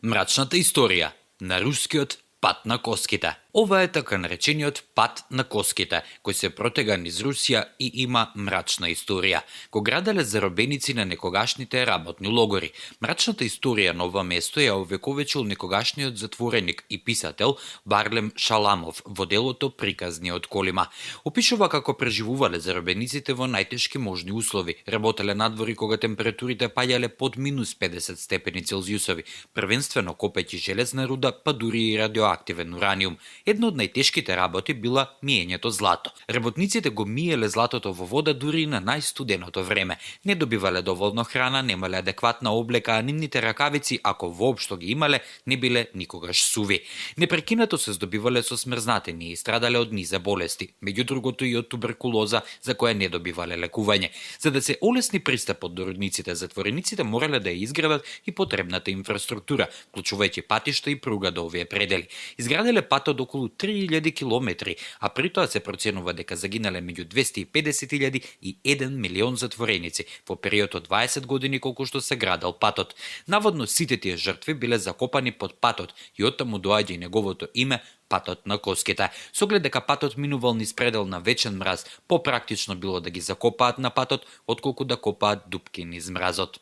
Мрачната историја на рускиот пат на коските. Ова е така наречениот пат на коските, кој се протега низ Русија и има мрачна историја. Го граделе заробеници на некогашните работни логори. Мрачната историја на ова место ја овековечил некогашниот затвореник и писател Варлем Шаламов во делото Приказни од Колима. Опишува како преживувале заробениците во најтешки можни услови, работеле надвори кога температурите паѓале под минус 50 степени Целзиусови, првенствено копејќи железна руда, па дури и радиоактивен ураниум. Една од најтешките работи била миењето злато. Работниците го миеле златото во вода дури и на најстуденото време. Не добивале доволно храна, немале адекватна облека, а нивните ракавици, ако воопшто ги имале, не биле никогаш суви. Непрекинато се здобивале со смрзнатини и страдале од низа болести, меѓу другото и од туберкулоза, за која не добивале лекување. За да се олесни пристапот до рудниците, затворениците морале да ја изградат и потребната инфраструктура, вклучувајќи патишта и пруга до овие предели. Изграделе патот околу 3000 километри, а при тоа се проценува дека загинале меѓу 250.000 и 1 милион затвореници во период од 20 години колку што се градел патот. Наводно сите тие жртви биле закопани под патот и оттаму доаѓа и неговото име патот на коските. Со оглед дека патот минувал низ предел на вечен мраз, попрактично било да ги закопаат на патот, отколку да копаат дупки низ мразот.